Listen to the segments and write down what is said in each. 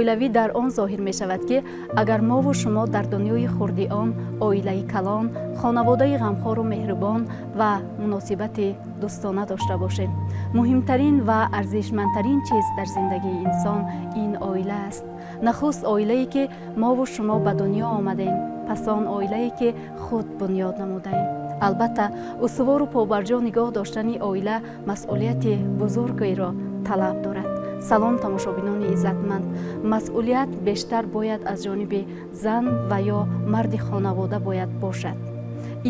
Оилавӣ дар он зоҳир мешавад, ки агар мову шумо дар дунёи хурди он оилаи калон, хонаводаи ғамхору меҳрубон ва муносибати дӯстона дошта бошем. Муҳимтарин ва арзишмандтарин чиз дар зиндагии инсон ин оила аст. Нахуст оилае, ки мову шумо ба дунё омадем, пас он оилае, ки худ бунёд намудаем. Албатта, устувору побарҷо нигоҳ доштани оила масъулияти бузургеро талаб дорад. Салом, тамошобинони иззатманд. Масъулият бештар бояд аз ҷониби зан ва ё марди хонавода бояд бошад.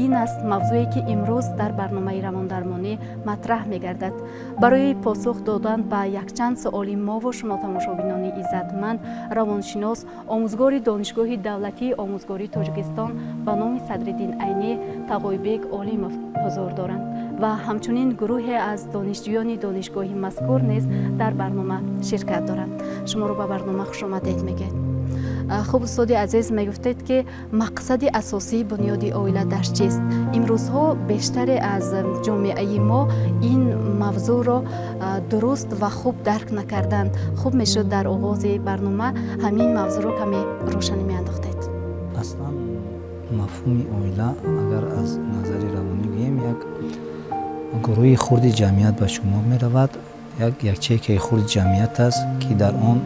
Ин аст мавзӯе, ки имрӯз дар барномаи равондармонӣ матраҳ мегардад. Барои посух додан ба якчанд суоли мову шумо, тамошобинони иззатманд, равоншинос, омӯзгори Донишгоҳи давлатии омӯзгории Тоҷикистон ба номи Садриддин Айнӣ Тағойбек Олимов ҳузур доранд ва ҳамчунин гурӯҳе аз донишҷӯёни донишгоҳи мазкур низ дар барнома ширкат доранд. Шуморо ба барнома хушомадед мегӯяд. Хуб, устоди азиз, мегуфтед, ки мақсади асосии бунёди оила дар чист? Имрӯзҳо бештаре аз ҷомеаи мо ин мавзӯъро дуруст ва хуб дарк накарданд. Хуб мешуд, дар оғози барнома ҳамин мавзӯъро каме рӯшанӣ меандохтед. Аслан мафҳуми оила, агар аз назари равонӣ гӯем, як гурӯҳи хурди ҷамъият ба шумор меравад, як ячейкаи хурди ҷамъият аст, ки дар он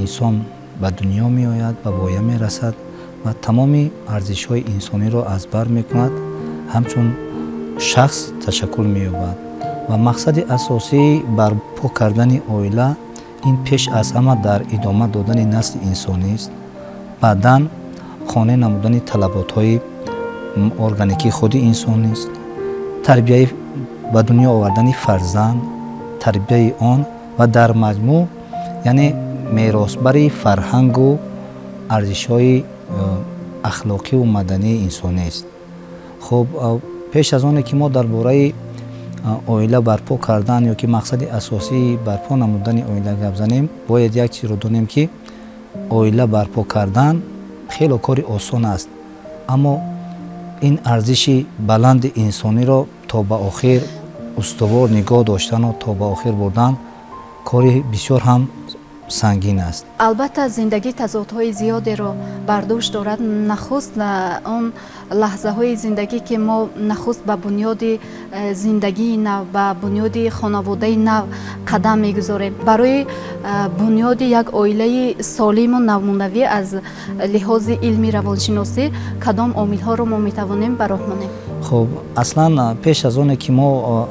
инсон ба дунё меояд, ба воя мерасад ва тамоми арзишҳои инсониро аз бар мекунад, ҳамчун шахс ташаккул меёбад. Ва мақсади асосии барпо кардани оила ин пеш аз ҳама дар идома додани насли инсонист, баъдан қонеъ намудани талаботҳои органикии худи инсонист, тарбияи ба дунё овардани фарзанд, тарбияи он ва дар маҷмӯъ, яъне меросбари фарҳангу арзишҳои ахлоқиву мадании инсонист. Хуб, пеш аз оне ки мо дар бораи оила барпо кардан ё ки мақсади асосии барпо намудани оила гап занем, бояд як чизро донем, ки оила барпо кардан хело кори осон аст, аммо ин арзиши баланди инсониро то ба охир устувор нигоҳ доштану то ба охир бурдан кори бисёр ҳам сангин аст. Албатта, зиндагӣ тазодҳои зиёдеро бар дӯш дорад. Нахуст он лаҳзаҳои зиндагӣ, ки мо нахуст ба бунёди зиндагии нав, ба бунёди хонаводаи нав қадам мегузорем. Барои бунёди як оилаи солиму намунавӣ аз лиҳози илми равоншиносӣ кадом омилҳоро мо метавонем ба роҳ монем? Хуб, аслан пеш аз оне ки мо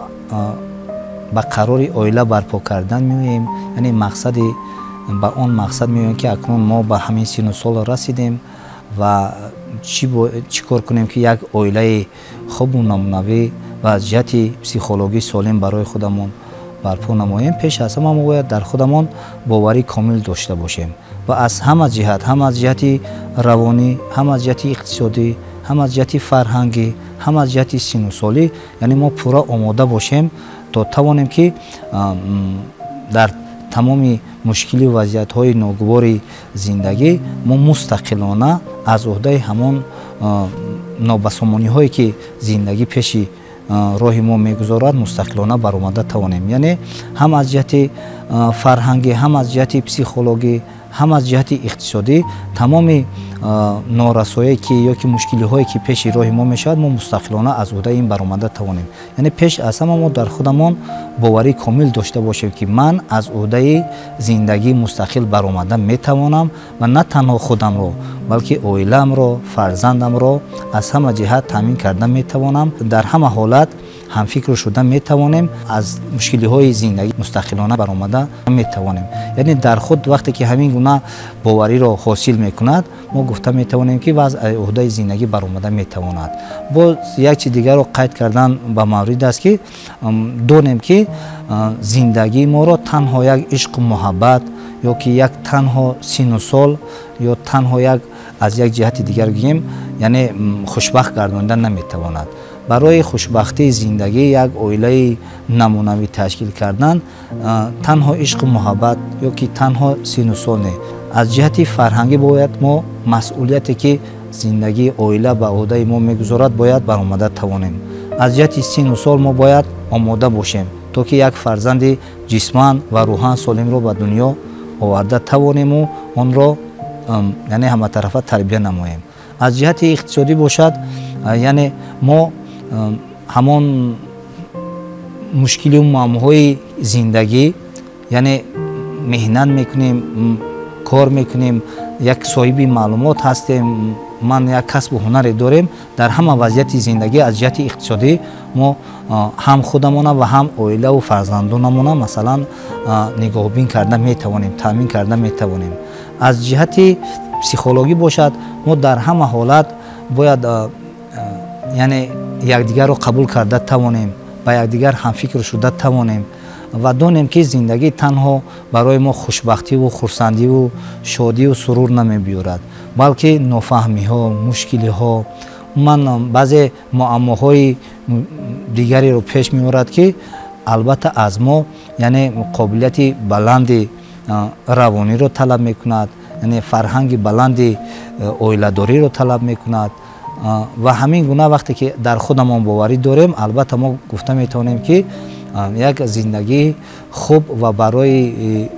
ба қарори оила барпо кардан меоем, яъне мақсади ба он мақсад меоем, ки акнун мо ба ҳамин сину сол расидем ва чӣ кор кунем, ки як оилаи хубу намунавӣ ва аз ҷиҳати психологӣ солим барои худамон барпо намоем, пеш аз ҳама мо бояд дар худамон боварии комил дошта бошем ва аз ҳама ҷиҳат, ҳам аз ҷиҳати равонӣ, ҳам аз ҷиҳати иқтисодӣ, ҳам аз ҷиҳати фарҳангӣ, ҳам аз ҷиҳати синусолӣ, яъне мо пурра омода бошем, то тавонем, ки дар тамоми мушкилию вазъиятҳои ногувори зиндагӣ мо мустақилона аз уҳдаи ҳамон нобасомониҳое, ки зиндагӣ пеши роҳи мо мегузорад, мустақилона баромада тавонем. Яъне ҳам аз ҷиҳати фарҳангӣ, ҳам аз ҷиҳати психологӣ, ҳам аз ҷиҳати иқтисодӣ тамоми норасоие ки ё ки мушкилиҳое, ки пеши роҳи мо мешавад, мо мустақилона аз уҳдаи ин баромада тавонем. Яъне пеш аз ҳама мо дар худамон боварии комил дошта бошем, ки ман аз уҳдаи зиндагии мустақил баромада метавонам ва на танҳо худамро, балки оилаамро, фарзандамро аз ҳама ҷиҳат таъмин карда метавонам, дар ҳама ҳолат ҳамфикру шуда метавонем, аз мушкилиҳои зиндагӣ мустақилона баромада метавонем. Яъне дар худ вақте ки ҳамин гуна бовариро ҳосил мекунад, мо гуфта метавонем, ки аз уҳдаи зиндагӣ баромада метавонад. Боз як чиз дигарро қайд кардан ба маврид аст, ки донем, ки зиндагии моро танҳо як ишқу муҳаббат ё ки як танҳо сину сол ё танҳо як аз як ҷиҳати дигар гӯем, яъне хушбахт гардонда наметавонад. Барои хушбахтии зиндагӣ, як оилаи намунавӣ ташкил кардан танҳо ишқу муҳаббат ё ки танҳо сину сол не, аз ҷиҳати фарҳангӣ бояд мо масъулияте, ки зиндагии оила ба уҳдаи мо мегузорад, бояд баромада тавонем. Аз ҷиҳати сину сол мо бояд омода бошем, то ки як фарзанди ҷисман ва рӯҳан солимро ба дунё оварда тавонему онро яъне ҳаматарафа тарбия намоем. Аз ҷиҳати иқтисодӣ бошад, яъне мо ҳамон мушкилию муаммоҳои зиндагӣ, яъне меҳнат мекунем, кор мекунем, як соҳиби маълумот ҳастем, ман як касбу ҳунаре дорем, дар ҳама вазъияти зиндагӣ аз ҷиҳати иқтисодӣ мо ҳам худамона ва ҳам оилаву фарзандонамона масалан нигоҳбин карда метавонем, таъмин карда метавонем. Аз ҷиҳати психологӣ бошад, мо дар ҳама ҳолат бояд яъне якдигарро қабул карда тавонем, ба якдигар ҳамфикр шуда тавонем ва донем, ки зиндагӣ танҳо барои мо хушбахтиву хурсандиву шодиву сурур намебиёрад, балки нофаҳмиҳо, мушкилиҳо, умуман баъзе муаммоҳои дигареро пеш меорад, ки албатта аз мо яъне қобилияти баланди равониро талаб мекунад, яъне фарҳанги баланди оиладориро талаб мекунад. Ва ҳамин гуна вақте ки дар худамон боварӣ дорем, албатта мо гуфта метавонем, ки як зиндагии хуб ва барои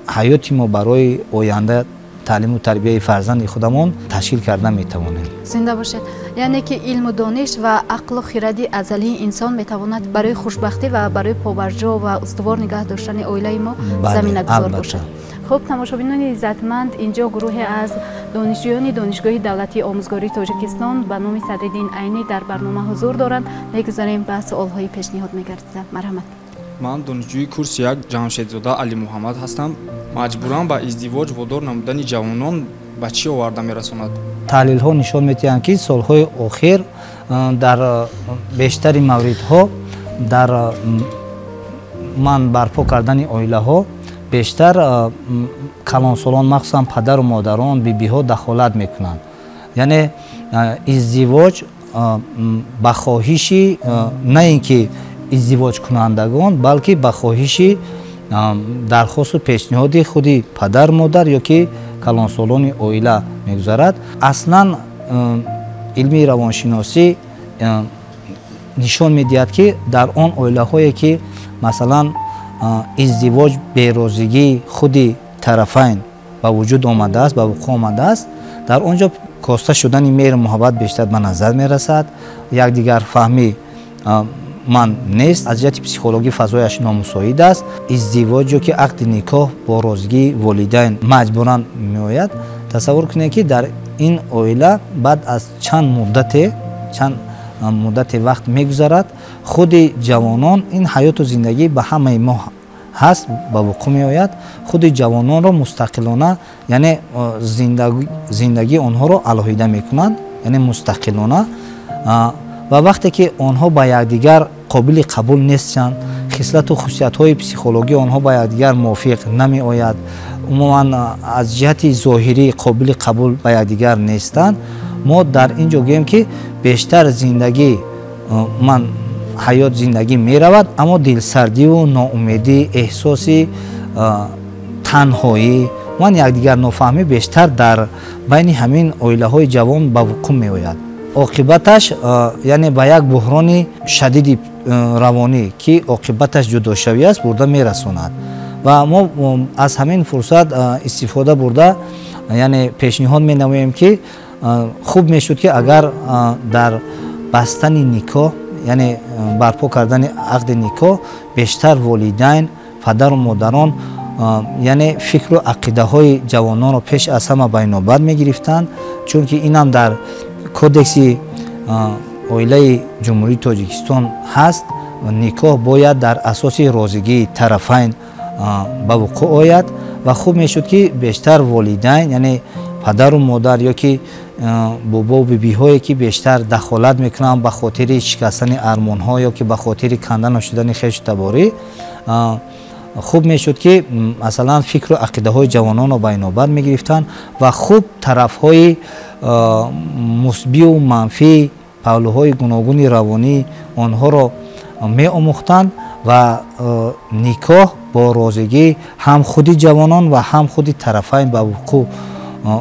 ҳаёти мо, барои оянда таълиму тарбияи фарзанди худамон ташкил карда метавонем. Зинда бошед. Яъне ки илму дониш ва ақлу хиради азалии инсон метавонад барои хушбахтӣ ва барои побарҷо ва устувор нигаҳ доштани оилаи мо заминагузор бошад. Хуб, тамошобинони иззатманд, инҷо гурӯҳе аз донишҷӯёни Донишгоҳи давлатии омӯзгории Тоҷикистон ба номи Садриддин Айнӣ дар барнома ҳузур доранд. Мегузарем ба суолҳои пешниҳод мегардида. Марҳамат. Ман донишҷӯи курси 1 Ҷамшедзода Алимуҳаммад ҳастам. Маҷбуран ба издивоҷ водор намудани ҷавонон ба чӣ оварда мерасонад? Таҳлилҳо нишон медиҳанд, ки солҳои охир дар бештари мавридҳо дар ман барпо кардани оилаҳо бештар калонсолон, махсусан падару модарон, бибиҳо дахолат мекунанд. Яъне издивоҷ ба хоҳиши на ин ки издивоҷкунандагон, балки ба хоҳиши дархосту пешниҳоди худи падар, модар ё ки калонсолони оила мегузарад. Аслан илми равоншиносӣ нишон медиҳад, ки дар он оилаҳое ки масалан издивоҷ берозигии худи тарафайн ба вуҷуд омадааст, ба вуқӯъ омадааст, дар он ҷо коста шудани меҳру муҳаббат бештар ба назар мерасад, якдигарфаҳмӣ ман нест, аз ҷиҳати психологӣ фазояш номусоид аст. Издивоҷ ё ки ақди никоҳ бо розигии волидайн маҷбуран меояд. Тасаввур кунед, ки дар ин оила баъд аз чанд муддате вақт мегузарад, худи ҷавонон, ин ҳаёту зиндагӣ ба ҳамаи мо ҳаст, ба вуқӯъ меояд, худи ҷавононро мустақилона, яъне зиндагии онҳоро алоҳида мекунанд, яъне мустақилона. Ва вақте ки онҳо ба якдигар қобили қабул нестанд, хислату хусусиятҳои психологии онҳо ба якдигар мувофиқ намеояд, умуман аз ҷиҳати зоҳирӣ қобили қабул ба якдигар нестанд, мо дар ин ҷо гӯем, ки бештар зиндагӣ ман ҳаёт зиндагӣ меравад, аммо дилсардиву ноумедӣ, эҳсоси танҳоӣ, ман якдигар нофаҳмӣ бештар дар байни ҳамин оилаҳои ҷавон ба вуқӯъ меояд. Оқибаташ яъне ба як буҳрони шадиди равонӣ, ки оқибаташ ҷудошавӣ аст, бурда мерасонад. Ва мо аз ҳамин фурсат истифода бурда, яъне пешниҳод менамоем, ки хуб мешуд, ки агар дар бастани никоҳ, яъне барпо кардани ақди никоҳ, бештар волидайн, падару модарон, яъне фикру ақидаҳои ҷавононро пеш аз ҳама ба инобат мегирифтанд, чунки инам дар кодекси оилаи Ҷумҳурии Тоҷикистон ҳаст: никоҳ бояд дар асоси розигии тарафайн ба вуқӯъ ояд. Ва хуб мешуд, ки бештар волидайн, яъне падару модар ё ки бобову бибиҳое, ки бештар дахолат мекунанд ба хотири шикастани армонҳо ё ки ба хотири канда нашудани хешу таборӣ, хуб мешуд, ки масалан фикру ақидаҳои ҷавононро ба инобат мегирифтанд ва хуб тарафҳои мусбию манфӣ, паҳлӯҳои гуногуни равонӣ онҳоро меомӯхтанд ва никоҳ бо розигӣ ҳам худи ҷавонон ва ҳам худи тарафайн ба вуқӯъ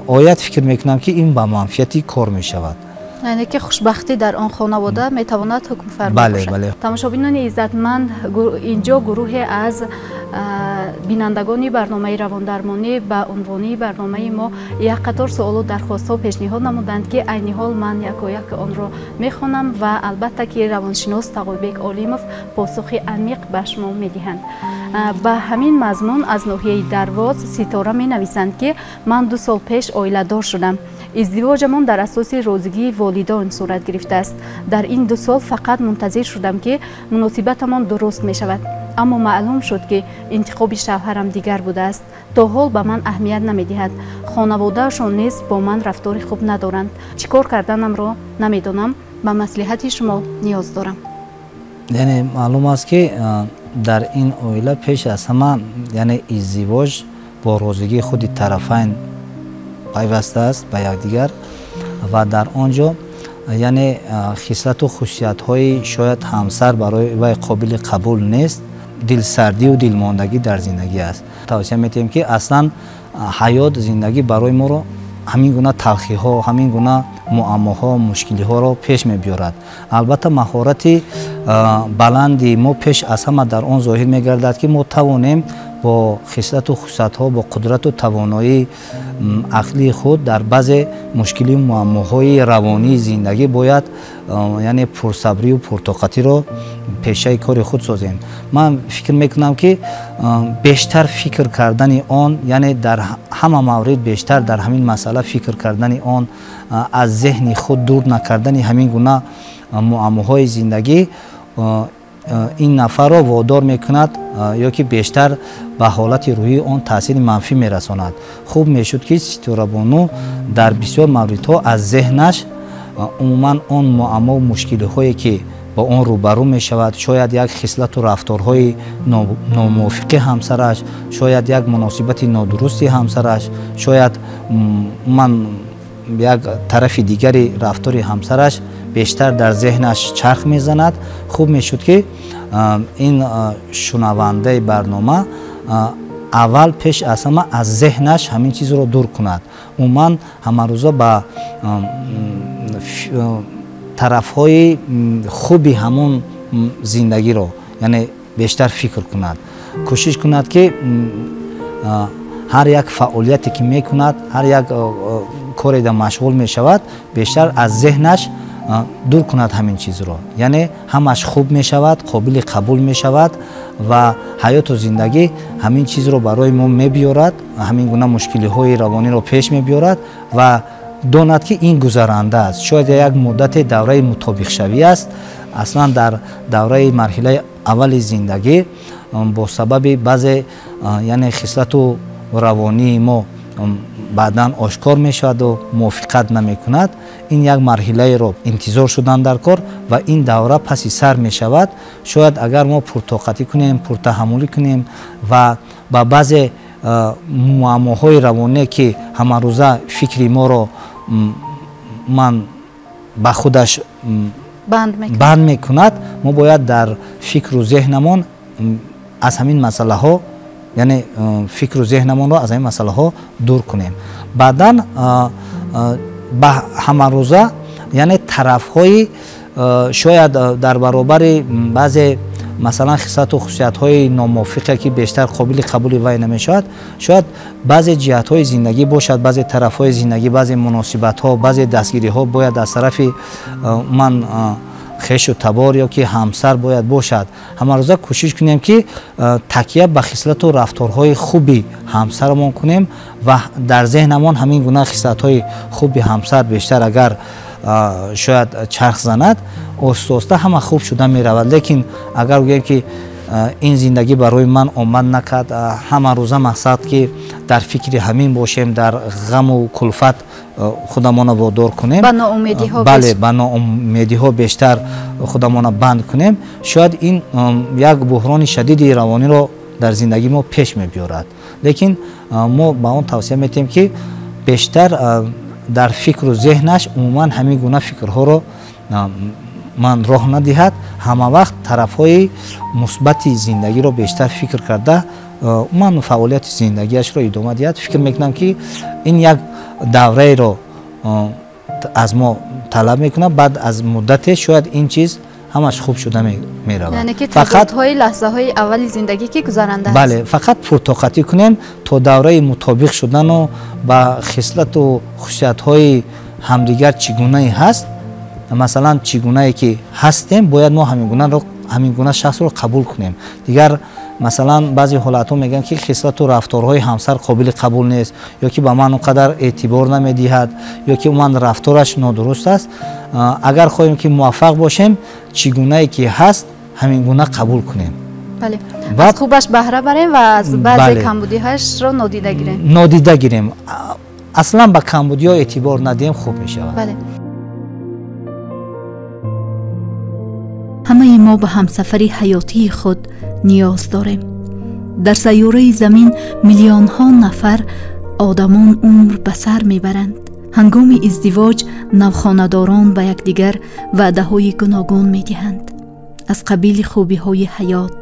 ояд. Фикр мекунам, ки ин ба манфиати кор мешавад. Яъне ки хушбахтӣ дар он хонавода метавонад ҳукмфармо бошад. Бале. Тамошобинони иззатманд, инҷо гурӯҳе аз бинандагони барномаи равондармонӣ ба унвони барномаи мо як қатор суолу дархостҳо пешниҳод намуданд, ки айни ҳол ман якояк онро мехонам ва албатта ки равоншинос Тағойбек Олимов посухи амиқ ба шумо медиҳанд. Ба ҳамин мазмун аз ноҳияи Дарвоз Ситора менависанд, ки ман 2 сол пеш оиладор шудам. Издивоҷамон дар асоси розигии волидон сурат гирифтааст. Дар ин 2 сол фақат мунтазир шудам, ки муносибатамон дуруст мешавад. Аммо маълум шуд, ки интихоби шавҳарам дигар будааст. То ҳол ба ман аҳамият намедиҳад. Хонаводаашон низ бо ман рафтори хуб надоранд. Чӣ кор карданамро намедонам. Ба маслиҳати шумо ниёз дорам. Яъне маълум аст, ки дар ин оила пеш аз ҳама, яъне издивоҷ бо розигии худи тарафайн пайваста аст ба якдигар ва дар он ҷо, яъне хислату хусусиятҳои шояд ҳамсар барои вай қобили қабул нест, дилсардию дилмондагӣ дар зиндагӣ аст. Тавсия метиҳем, ки аслан ҳаёт, зиндагӣ барои моро ҳамин гуна талхиҳо, ҳамин гуна муаммоҳо, мушкилиҳоро пеш мебиёрад. Албатта, маҳорати баланди мо пеш аз ҳама дар он зоҳир мегардад, ки мо тавонем бо хислату хусусиятҳо, бо қудрату тавоноии ақлии худ дар баъзе мушкилию муаммоҳои равонии зиндагӣ бояд, яъне пурсабрию пуртоқатиро пешаи кори худ созем. Ман фикр мекунам, ки бештар фикр кардани он, яъне дар ҳама маврид бештар дар ҳамин масъала фикр кардани он, аз зеҳни худ дур накардани ҳамин гуна муаммоҳои зиндагӣ ин нафарро водор мекунад ё ки бештар ба ҳолати рӯҳии он таъсири манфӣ мерасонад. Хуб мешуд, ки Ситорабону дар бисёр мавридҳо аз зеҳнаш умуман он муаммову мушкилиҳое, ки ба он рӯбарӯ мешавад, шояд як хислату рафторҳои номувофиқи ҳамсараш, шояд як муносибати нодурусти ҳамсараш, шояд умуман як тарафи дигари рафтори ҳамсараш бештар дар зеҳнаш чарх мезанад. Хуб мешуд, ки ин шунавандаи барнома аввал пеш аз ҳама аз зеҳнаш ҳамин чизро дур кунад. Умуман ҳамарӯза ба тарафҳои хуби ҳамон зиндагиро, яъне бештар фикр кунад, кӯшиш кунад, ки ҳар як фаъолияте ки мекунад, ҳар як коре да машғул мешавад, бештар аз зеҳнаш дур кунад ҳамин чизро. Яъне ҳамаш хуб мешавад, қобили қабул мешавад ва ҳаёту зиндагӣ ҳамин чизро барои мо мебиёрад, ҳамин гуна мушкилиҳои равониро пеш мебиёрад ва донад, ки ин гузаранда аст. Шояд як муддате давраи мутобиқшавӣ аст. Аслан дар давраи марҳилаи аввали зиндагӣ бо сабаби баъзе, яъне хислату равонии мо баъдан ошкор мешаваду мувофиқат намекунад. Ин як марҳилаеро интизор шудан дар кор ва ин давра паси сар мешавад. Шояд агар мо пуртоқатӣ кунем, пуртаҳаммулӣ кунем ва ба баъзе муаммоҳои равоние, ки ҳамарӯза фикри моро ман ба худаш банд мекунад, мо бояд дар фикру зеҳнамон аз ҳамин масъалаҳо, яъне фикру зеҳнамонро аз ҳамин масъалаҳо дур кунем. Баъдан ба ҳамарӯза, яъне тарафҳои шояд дар баробари баъзе, масалан, хислату хусусиятҳои номувофиқе, ки бештар қобили қабули вай намешавад, шояд баъзе ҷиҳатҳои зиндагӣ бошад, баъзе тарафҳои зиндагӣ, баъзе муносибатҳо, баъзе дастгириҳо бояд аз тарафи ман хешу табор ё ки ҳамсар бояд бошад. Ҳамарӯза кӯшиш кунем, ки такя ба хислату рафторҳои хуби ҳамсарамон кунем ва дар зеҳнамон ҳамин гуна хислатҳои хуби ҳамсар бештар агар шояд чарх занад, оҳиста оҳиста ҳама хуб шуда меравад. Лекин агар гӯем, ки ин зиндагӣ барои ман омад накард, ҳама рӯза мақсад ки дар фикри ҳамин бошем, дар ғаму кулфат худамонро водор кунем, бале, ба ноумедиҳо бештар худамонро банд кунем, шояд ин як буҳрони шадиди равониро дар зиндагии мо пеш мебиёрад. Лекин мо ба он тавсия метиҳем, ки бештар дар фикру зеҳнаш умуман ҳамин гуна фикрҳоро ман роҳ надиҳад, ҳама вақт тарафҳои мусбати зиндагиро бештар фикр карда, умуман фаъолияти зиндагиашро идома диҳад. Фикр мекунам, ки ин як давраеро аз мо талаб мекунад. Баъд аз муддате шояд ин чиз ҳамаш хуб шуда меравад. Яъне ки тазодҳои лаҳзаҳои аввали зиндагӣ ки гузаранда аст. Бале, фақат пуртоқатӣ кунем то давраи мутобиқ шудану ба хислату хусусиятҳои ҳамдигар чӣ гунае ҳаст, масалан чӣ гунае ки ҳастем, бояд мо ҳамин гуна шахсро қабул кунем. Дигар масалан баъзе ҳолатҳо мегӯянд ки хислату рафторҳои ҳамсар қобили қабул нест, ё ки ба ман он қадар эътибор намедиҳад, ё ки ман рафтораш нодуруст аст. Агар хоҳем ки муваффақ бошем, чӣ гунае ки ҳаст ҳамин гуна қабул кунем. Бале, аз хубаш баҳра барем ва аз баъзе камбудиҳашро нодида гирем. Нодида гирем, аслан ба камбудиҳо эътибор надиҳем, хуб мешавад. Бале. Ҳамаи мо ба ҳамсафари ҳаётии худ ниёз дорем. Дар сайёраи замин миллионҳо нафар одамон умр ба сар мебаранд. Ҳангоми издивоҷ навхонадорон ба якдигар ваъдаҳои гуногун медиҳанд, аз қабили хубиҳои ҳаёт,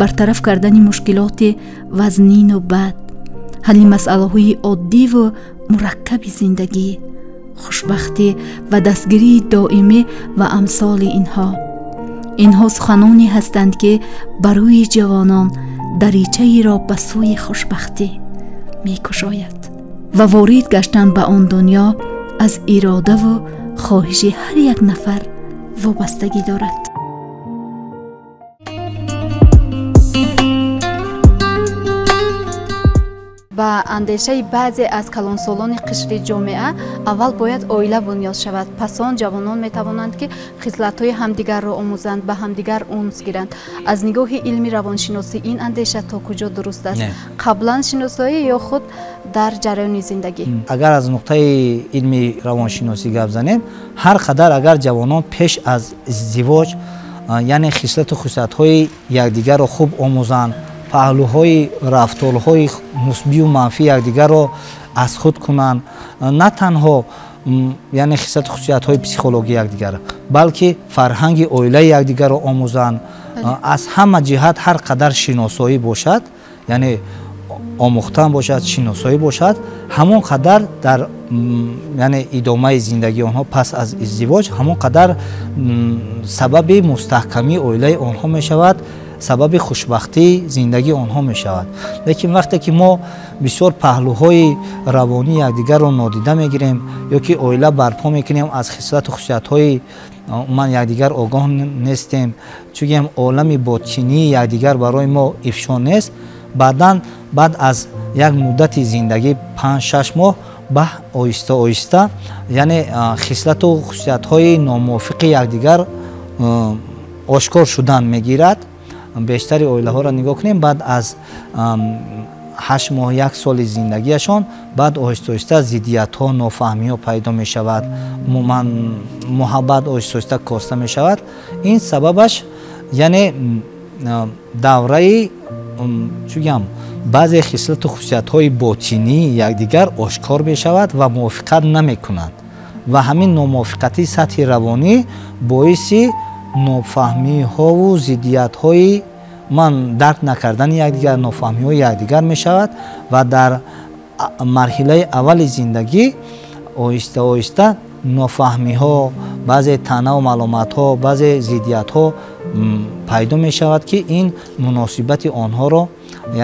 бартараф кардани мушкилоти вазнину бад, ҳалли масъалаҳои оддиву мураккаби зиндагӣ, хушбахтӣ ва дастгирии доимӣ ва амсоли инҳо. Инҳо суханоне ҳастанд, ки барои ҷавонон даричаеро ба сӯи хушбахтӣ мекушояд ва ворид гаштан ба он дунё аз иродаву хоҳиши ҳар як нафар вобастагӣ дорад. Ба андешаи баъзе аз калонсолони қишри ҷомеа аввал бояд оила бунёд шавад, пас он ҷавонон метавонанд, ки хислатҳои ҳамдигарро омӯзанд, ба ҳамдигар унс гиранд. Аз нигоҳи илми равоншиносӣ ин андеша то куҷо дуруст аст? Қаблан шиносоӣ ё худ дар ҷараёни зиндагӣ? Агар аз нуқтаи илми равоншиносӣ гап занем, ҳар қадар агар ҷавонон пеш аз издивоҷ, яъне хислату хусусиятҳои якдигарро хуб омӯзанд, паҳлӯҳои рафторҳои мусбию манфии якдигарро аз худ кунанд, на танҳо яъне хислату хусусиятҳои психологии якдигар, балки фарҳанги оилаи якдигарро омӯзанд. Аз ҳама ҷиҳат ҳар қадар шиносоӣ бошад, яъне омӯхтан бошад, шиносоӣ бошад, ҳамон қадар дар яъне идомаи зиндагии онҳо пас аз издивоҷ ҳамон қадар сабаби мустаҳкамии оилаи онҳо мешавад, сабаби хушбахтии зиндагии онҳо мешавад. Лекин вақте ки мо бисёр паҳлӯҳои равонии якдигарро нодида мегирем ё ки оила барпо мекунем, аз хислату хусусиятҳои ман якдигар огоҳ нестем, чунки олами ботинии якдигар барои мо ифшо нест, баъдан баъд аз як муддати зиндагӣ 5-6 моҳ ба оҳиста оҳиста яъне хислату хусусиятҳои номувофиқи якдигар ошкор шудан мегирад. Бештари оилаҳоро нигоҳ кунем, баъд аз 8 моҳ 1 соли зиндагиашон баъд оҳиста оҳиста зиддиятҳо, нофаҳмиҳо пайдо мешавад, умуман муҳаббат оҳиста оҳиста коста мешавад. Ин сабабаш яъне давраи чӣ гӯям, баъзе хислату хусусиятҳои ботинии якдигар ошкор мешавад ва мувофиқат намекунанд ва ҳамин номувофиқати сатҳи равонӣ боиси нофаҳмиҳову зиддиятҳои ман дарк накардани якдигар, нофаҳмиҳои якдигар мешавад ва дар марҳилаи аввали зиндагӣ оҳиста оҳиста нофаҳмиҳо, баъзе таънаву маълуматҳо, баъзе зиддиятҳо пайдо мешавад, ки ин муносибати онҳоро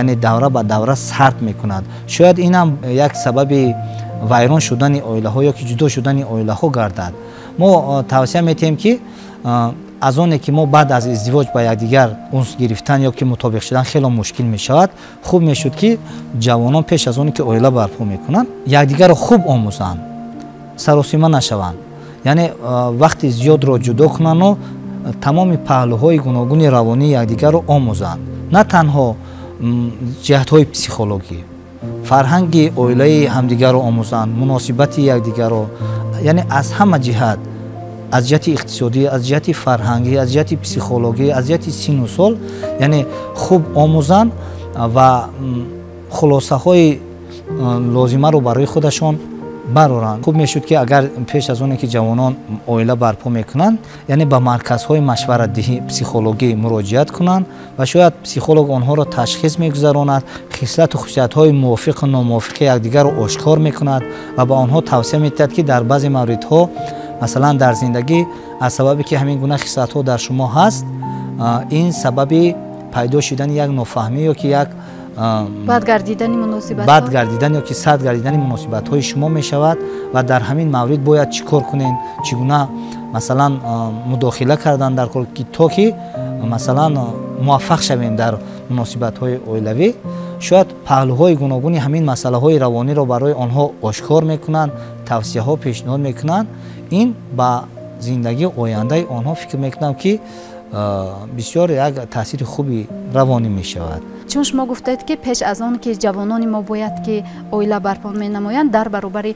яъне давра ба давра сард мекунад. Шояд инам як сабаби вайрон шудани оилаҳо ё ки ҷудо шудани оилаҳо гардад. Мо тавсия метиҳем, ки аз оне ки мо баъд аз издивоҷ ба якдигар унс гирифтан ё ки мутобиқ шудан хело мушкил мешавад, хуб мешуд, ки ҷавонон пеш аз оне ки оила барпо мекунанд, якдигарро хуб омӯзанд, саросима нашаванд, яъне вақти зиёдро ҷудо кунанду тамоми паҳлӯҳои гуногуни равонии якдигарро омӯзанд, на танҳо ҷиҳатҳои психологӣ, фарҳанги оилаи ҳамдигарро омӯзанд, муносибати якдигарро, яъне аз ҳама ҷиҳат, аз ҷиҳати иқтисодӣ, аз ҷиҳати фарҳангӣ, аз ҷиҳати психологӣ, аз ҷиҳати сину сол, яъне хуб омӯзанд ва хулосаҳои лозимаро барои худашон бароранд. Хуб мешуд, ки агар пеш аз оне ки ҷавонон оила барпо мекунанд, яъне ба марказҳои машваратдиҳӣ психологӣ муроҷиат кунанд ва шояд психолог онҳоро ташхис мегузаронад, хислату хусусиятҳои мувофиқу номувофиқи якдигарро ошкор мекунад ва ба онҳо тавсия медиҳад, ки дар баъзе мавридҳо Масалан, дар зиндагӣ аз сабабе ки ҳамин гуна хислатҳо дар шумо ҳаст, ин сабаби пайдо шудани як нофаҳмӣ ё ки як бад гардидани муносибатҳо, бад гардидан ё ки сад гардидани муносибатҳои шумо мешавад. Ва дар ҳамин маврид бояд чӣ кор кунем, чӣ гуна масалан мудохила кардан дар кор, ки то ки масалан муваффақ шавем дар муносибатҳои оилавӣ. Шояд паҳлӯҳои гуногуни ҳамин масъалаҳои равониро барои онҳо ошкор мекунанд, тавсияҳо пешниҳод мекунанд. Ин ба зиндагии ояндаи онҳо фикр мекунам ки бисёр як таъсири хуби равонӣ мешавад. Чун шумо гуфтед ки пеш аз он ки ҷавонони мо бояд ки оила барпо менамоянд, дар баробари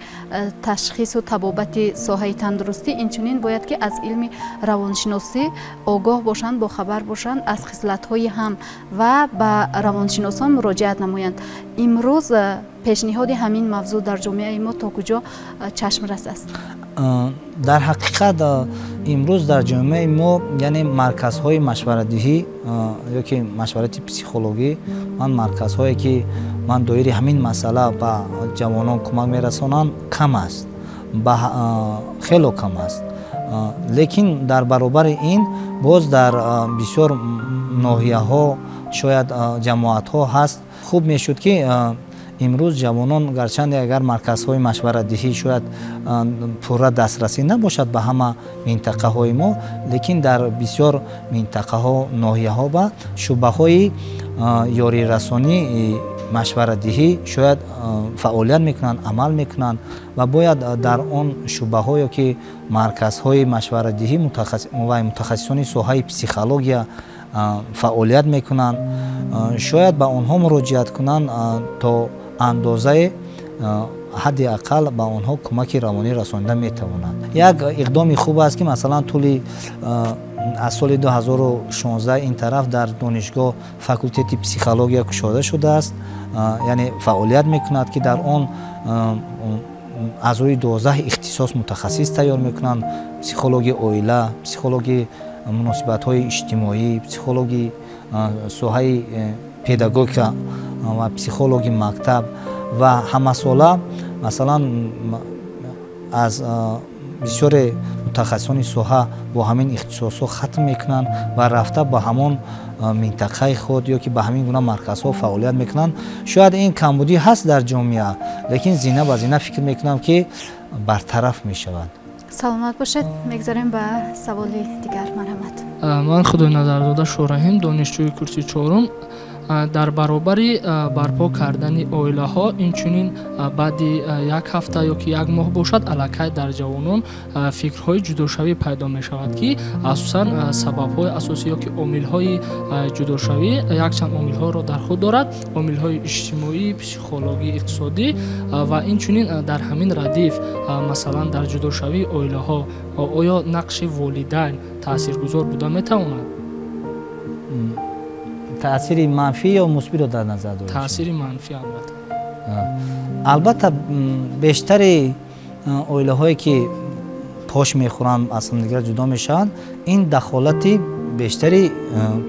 ташхису табобати соҳаи тандурустӣ инчунин бояд ки аз илми равоншиносӣ огоҳ бошанд, бохабар бошанд аз хислатҳои ҳам ва ба равоншиносон муроҷиат намоянд. Имрӯз пешниҳоди ҳамин мавзӯъ дар ҷомеаи мо то куҷо чашмрас аст? Дар ҳақиқат имрӯз дар ҷомеаи мо, яъне марказҳои машваратдиҳӣ ё ки машварати психологӣ, ман марказҳое ки ман доири ҳамин масъала ба ҷавонон кӯмак мерасонанд кам аст, хело кам аст. Лекин дар баробари ин боз дар бисёр ноҳияҳо, шояд ҷамоатҳо ҳаст. Хуб мешуд ки имрӯз ҷавонон, гарчанде агар марказҳои машваратдиҳӣ шояд пурра дастрасӣ набошад ба ҳама минтақаҳои мо, лекин дар бисёр минтақаҳо, ноҳияҳо ба шӯъбаҳои ёрирасонӣ машваратдиҳӣ шояд фаъолият мекунанд, амал мекунанд ва бояд дар он шӯъбаҳо ё ки марказҳои машваратдиҳӣ ва мутахассисони соҳаи психология фаъолият мекунанд, шояд ба онҳо муроҷиат кунанд то андозаи ҳадди ақал ба онҳо кӯмаки равонӣ расонида метавонанд. Як иқдоми хуб аст ки масалан тӯли аз соли 2016 ин тараф дар донишгоҳ факултети психология кушода шудааст, яъне фаъолият мекунад ки дар он аз рӯи 12 ихтисос мутахассис тайёр мекунанд: психологи оила, психологи муносибатҳои иҷтимоӣ, психологи соҳаи педагогика ва психологи мактаб. Ва ҳамасола масалан аз бисёре мутахассисони соҳа бо ҳамин ихтисосҳо хатм мекунанд ва рафта ба ҳамон минтақаи худ ё ки ба ҳамин гуна марказҳо фаъолият мекунанд. Шояд ин камбудӣ ҳаст дар ҷомеа, лекин зина ба зина фикр мекунам ки бартараф мешавад. Саломат бошед. Мегзарем ба саволи дигар. Марҳамат. Ман Худойназарзода Шораҳим, донишҷӯи курси чорум. Дар баробари барпо кардани оилаҳо инчунин баъди як ҳафта ё ки як моҳ бошад, аллакай дар ҷавонон фикрҳои ҷудошавӣ пайдо мешавад, ки асосан сабабҳои асосӣ ё ки омилҳои ҷудошавӣ якчанд омилҳоро дар худ дорад: омилҳои иҷтимоӣ, психологӣ, иқтисодӣ ва инчунин дар ҳамин радиф масалан дар ҷудошавии оилаҳо оё нақши волидайн таъсиргузор буда метавонад? Таъсири манфӣ ё мусбиро дар назар доред? Таъсири манфӣ албатта. Албатта бештари оилаҳое ки пош мехӯранд, аз ҳамдигар ҷудо мешаванд, ин дахолати бештари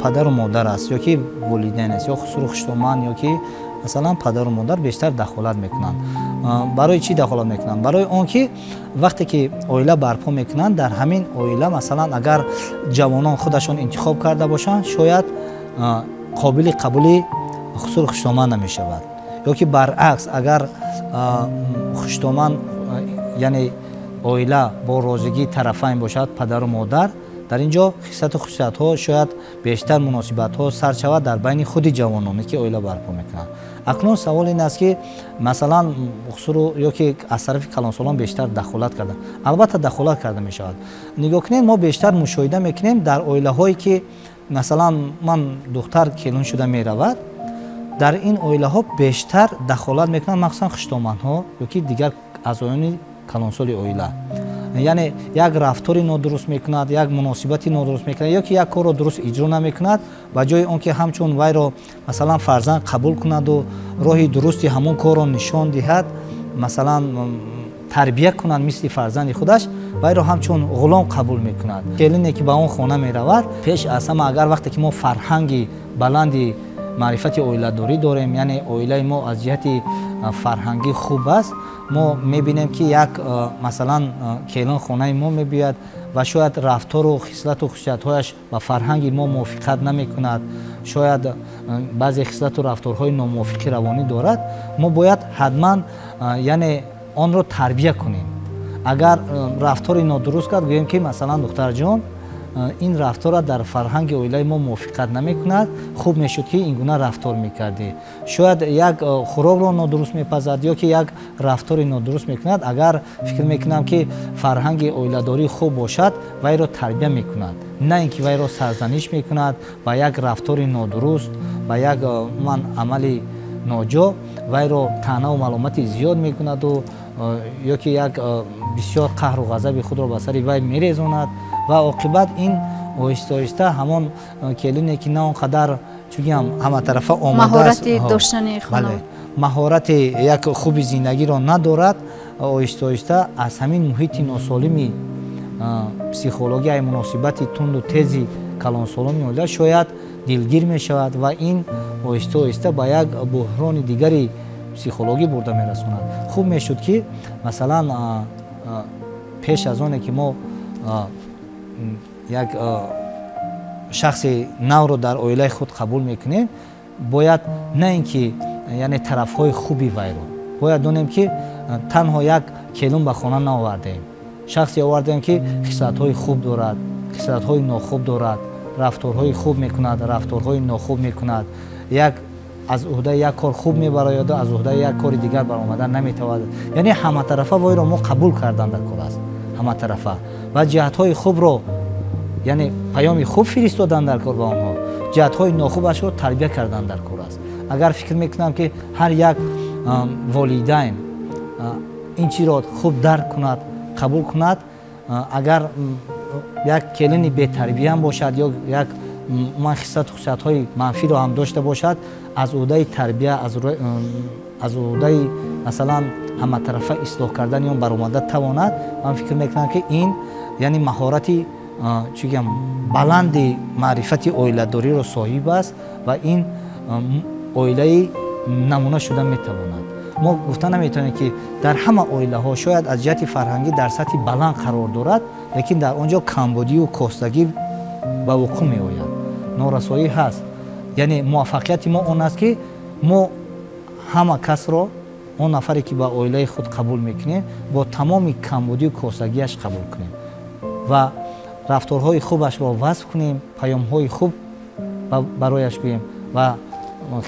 падару модар аст ё ки волидайн аст, ё хусуру хуштоман, ё ки масалан падару модар бештар дахолат мекунанд. Барои чӣ дахолат мекунанд? Барои он ки вақте ки оила барпо мекунанд, дар ҳамин оила масалан агар ҷавонон худашон интихоб карда бошанд, шояд қобили қабули хусуру хуштоман намешавад, ё ки баръакс агар хуштоман, яъне оила бо розигии тарафайн бошад, падару модар, дар ин ҷо хислату хусусиятҳо шояд бештар муносибатҳо сар шавад дар байни худи ҷавононе ки оила барпо мекунанд. Акнун савол ин аст ки масалан хусуру ё ки аз тарафи калонсолон бештар дахолат карда, албатта дахолат карда мешавад. Нигоҳ кунед, мо бештар мушоҳида мекунем дар оилаҳое ки масалан ман духтар келин шуда меравад, дар ин оилаҳо бештар дахолат мекунанд, махсусан хуштоманҳо ё ки дигар аъзоёни калонсоли оила. Яъне як рафтори нодуруст мекунад, як муносибати нодуруст мекунад ё ки як корро дуруст иҷро намекунад, ба ҷои он ки ҳамчун вайро масалан фарзанд қабул кунаду роҳи дурусти ҳамон корро нишон диҳад, масалан тарбия кунад мисли фарзанди худаш, вайро ҳамчун ғулом қабул мекунад. Келине ки ба он хона меравад, пеш аз ҳама агар вақте ки мо фарҳанги баланди маърифати оиладорӣ дорем, яъне оилаи мо аз ҷиҳати фарҳангӣ хуб аст, мо мебинем, ки як масалан келин хонаи мо мебиёяд ва шояд рафтору хислату хусусиятҳояш ба фарҳанги мо мувофиқат намекунад, шояд баъзе хислату рафторҳои номувофиқи равонӣ дорад, мо бояд ҳатман яъне онро тарбия кунем. Агар рафтори нодуруст кард, гӯем, ки масалан, духтарҷон, ин рафтора дар фарҳанги оилаи мо мувофиқат намекунад, хуб мешуд, ки ин гуна рафтор мекардӣ. Шояд як хӯрокро нодуруст мепазад ё ки як рафтори нодуруст мекунад. Агар фикр мекунам, ки фарҳанги оиладорӣ хуб бошад, вайро тарбия мекунад, на ин ки вайро сарзаниш мекунад ва як рафтори нодуруст ва як ман амали ноҷо вайро таънаву маломати зиёд мекунаду ё ки як бисёр қаҳру ғазаби худро ба сари вай мерезонад ва оқибат ин оҳиста оҳиста ҳамон келине, ки на он қадар чугиам ҳаматарафа омодааст, маҳорати як хуби зиндагиро надорад, оҳиста оҳиста аз ҳамин муҳити носолими психологияи муносибати тунду тези калонсолони оила шояд дилгир мешавад ва ин оҳиста оҳиста ба як буҳрони дигари психологӣ бурда мерасонад. Хуб мешуд, ки масалан пеш аз оне ки мо як шахси навро дар оилаи худ қабул мекунем, бояд на ин ки яъне тарафҳои хуби вайро бояд донем, ки танҳо як келун ба хона наовардаем, шахсе овардаем, ки хислатҳои хуб дорад, хислатҳои нохуб дорад, рафторҳои хуб мекунад, рафторҳои нохуб мекунад, як аз уҳдаи як кор хуб мебарояду аз уҳдаи як кори дигар баромадан наметавонад. Яъне ҳаматарафа вайро мо қабул кардан дар кор аст, ҳаматарафа ва ҷиҳатҳои хубро, яъне паёми хуб фиристодан дар кор ба онҳо, ҷиҳатҳои нохубашро тарбия кардан дар кор аст. Агар фикр мекунам, ки ҳар як волидайн ин чиро хуб дарк кунад, қабул кунад, агар як келини бетарбияам бошад ё як ман хислату хусусиятҳои манфиро ҳам дошта бошад, аз уҳдаи тарбия, аз уҳдаи масалан ҳаматарафа ислоҳ кардани он баромада тавонад, ман фикр мекунам, ки ин яъне маҳорати чӣ гӯям баланди маърифати оиладориро соҳиб аст ва ин оилаи намуна шуда метавонад. Мо гуфта наметавонем, ки дар ҳама оилаҳо шояд аз ҷиҳати фарҳангӣ дар сатҳи баланд қарор дорад, лекин дар он ҷо камбудию костагӣ ба вуқӯъ меояд, норасоӣ ҳаст. Яъне муваффақияти мо он аст, ки мо ҳама касро, он нафаре ки ба оилаи худ қабул мекунем, бо тамоми камбудию костагиаш қабул кунем ва рафторҳои хубашро васф кунем, паёмҳои хуб барояш гӯем ва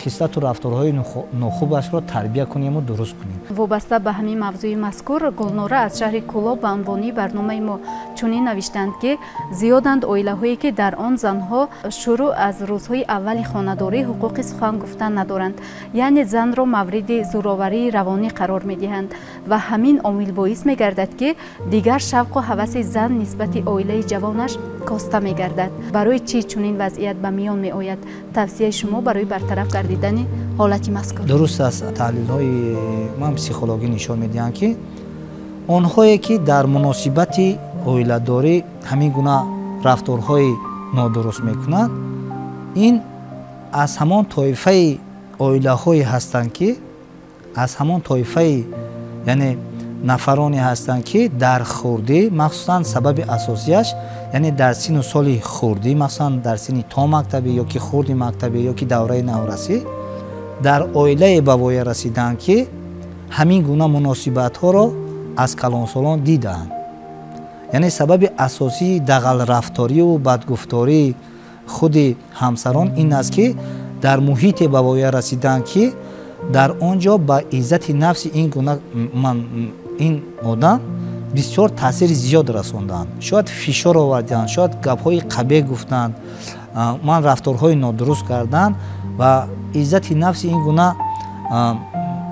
хислату рафторҳои нохубашро тарбия кунему дуруст кунем. Вобаста ба ҳамин мавзӯи мазкур, Гулнора аз шаҳри Кӯлоб ба унвони барномаи мо чунин навиштанд, ки зиёданд оилаҳое, ки дар он занҳо шурӯъ аз рӯзҳои аввали хонадорӣ ҳуқуқи сухан гуфтан надоранд, яъне занро мавриди зӯроварии равонӣ қарор медиҳанд ва ҳамин омил боис мегардад, ки дигар шавқу ҳаваси зан нисбати оилаи ҷавонаш коста мегардад. Барои чӣ чунин вазъият ба миён меояд? Тавсияи шумо барои бартараф гардидани ҳолати мазкур? Дуруст аст, таҳлилҳои ман психологӣ нишон медиҳанд, ки онҳое ки дар муносибати оиладорӣ ҳамин гуна рафторҳои нодуруст мекунанд, ин аз ҳамон тоифаи оилаҳое ҳастанд, ки аз ҳамон тоифаи яъне нафароне ҳастанд, ки дар хурдӣ, махсусан сабаби асосияш яъне дар сину соли хурдӣ, махсусан дар синни томактабӣ ё ки хурди мактабӣ ё ки давраи наврасӣ, дар оилае ба воя расиданд, ки ҳамин гуна муносибатҳоро аз калонсолон дидаанд. Яъне сабаби асосии дағалрафторию бадгуфтории худи ҳамсарон ин аст, ки дар муҳите ба воя расиданд, ки дар он ҷо ба иззати нафси ин гуна ин одам бисёр таъсири зиёд расонданд, шояд фишор оварданд, шояд гапҳои қабеҳ гуфтанд, ман рафторҳои нодуруст карданд ва иззати нафси ин гуна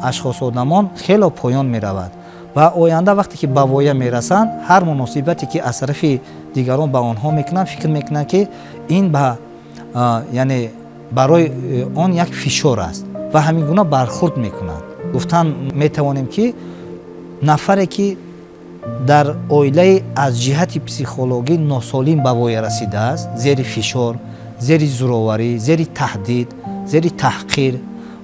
ашхос одамон хело поён меравад ва оянда вақте ки ба воя мерасанд, ҳар муносибате ки аз тарафи дигарон ба онҳо мекунанд, фикр мекунанд, ки ин ба яъне барои он як фишор аст ва ҳамин гуна бархурд мекунанд. Гуфтан метавонем, ки нафаре ки дар оилаи аз ҷиҳати психологӣ носолим ба воя расидааст, зери фишор, зери зӯроварӣ, зери таҳдид, зери таҳқир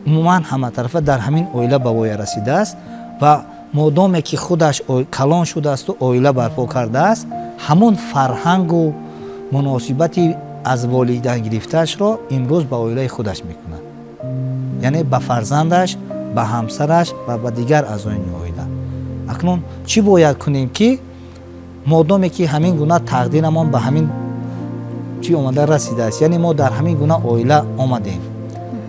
Умуман ҳаматарафа дар ҳамин оила ба воя расидааст ва модоме ки худаш калон шудаасту оила барпо кардааст, ҳамон фарҳангу муносибати аз волидан гирифтаашро имрӯз ба оилаи худаш мекунад, яъне ба фарзандаш, ба ҳамсараш ва ба дигар аъзои оила. Акнун чӣ бояд кунем, ки модоме ки ҳамин гуна тақдирамон ба ҳамин чӣ омада расидааст, яъне мо дар ҳамин гуна оила омадем,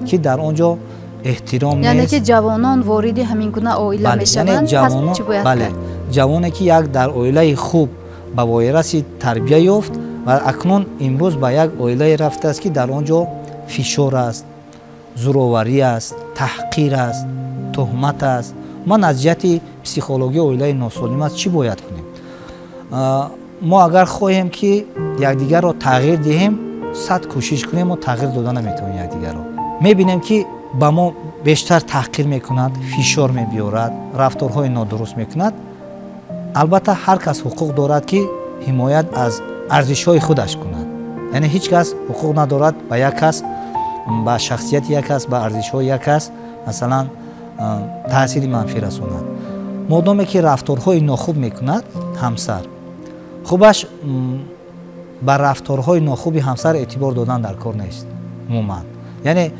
ки дар он ҷо эҳтиром нест, яъне ки ҷавонон вориди ҳамин гуна оила мешаванд, пас чӣ бояд кард? Ҷавоне ки як дар оилаи хуб ба воя расид, тарбия ёфт ва акнун имрӯз ба як оилае рафтааст, ки дар он ҷо фишор аст, зӯроварӣ аст, таҳқир аст, туҳмат аст. Ман аз ҷиҳати психологии оилаи носолим аст, чӣ бояд кунем? Мо агар хоҳем, ки якдигарро тағйир диҳем, сад кӯшиш кунем, мо тағйир дода наметавонем якдигарро. Мебинем, ки ба мо бештар таҳқир мекунад, фишор мебиёрад, рафторҳои нодуруст мекунад. Албатта ҳар кас ҳуқуқ дорад, ки ҳимоят аз арзишҳои худаш кунад, яъне ҳеҷ кас ҳуқуқ надорад ба як кас, ба шахсияти як кас, ба арзишҳои як кас масалан таъсири манфӣ расонад. Модоме ки рафторҳои нохуб мекунад ҳамсар, хубаш ба рафторҳои нохуби ҳамсар эътибор додан дар кор нест умуман, яъне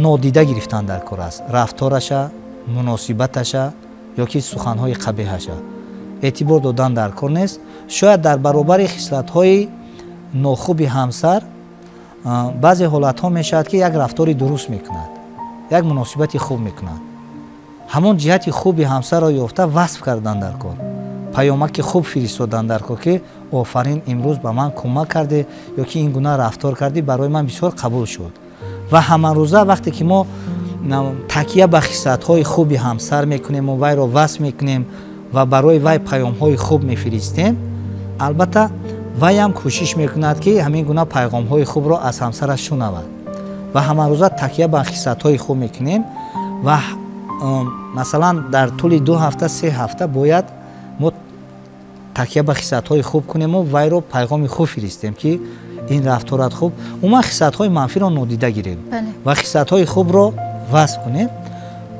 нодида гирифтан дар кор аст рафтораша, муносибаташа ё ки суханҳои қабеҳаша эътибор додан дар кор нест. Шояд дар баробари хислатҳои нохуби ҳамсар баъзе ҳолатҳо мешавад, ки як рафтори дуруст мекунад, як муносибати хуб мекунад. Ҳамон ҷиҳати хуби ҳамсарро ёфта васф кардан дар кор, паёмаки хуб фиристодан дар кор, ки офарин, имрӯз ба ман кӯмак кардӣ ё ки ин гуна рафтор кардӣ, барои ман бисёр қабул шуд. Ва ҳамарӯза вақте ки мо такя ба хислатҳои хуби ҳамсар мекунем ва вайро васф мекунем ва барои вай паёмҳои хуб мефиристем, албатта вайам кӯшиш мекунад, ки ҳамин гуна пайғомҳои хубро аз ҳамсараш шунавад. Ва ҳамарӯза такя ба хислатҳои хуб мекунем ва масалан дар тӯли 2 ҳафта, 3 ҳафта бояд мо такя ба хислатҳои хуб кунему вайро пайғоми хуб фиристем, ки ин рафторат хуб. Умуман хислатҳои манфиро нодида гирем ва хислатҳои хубро васф кунем.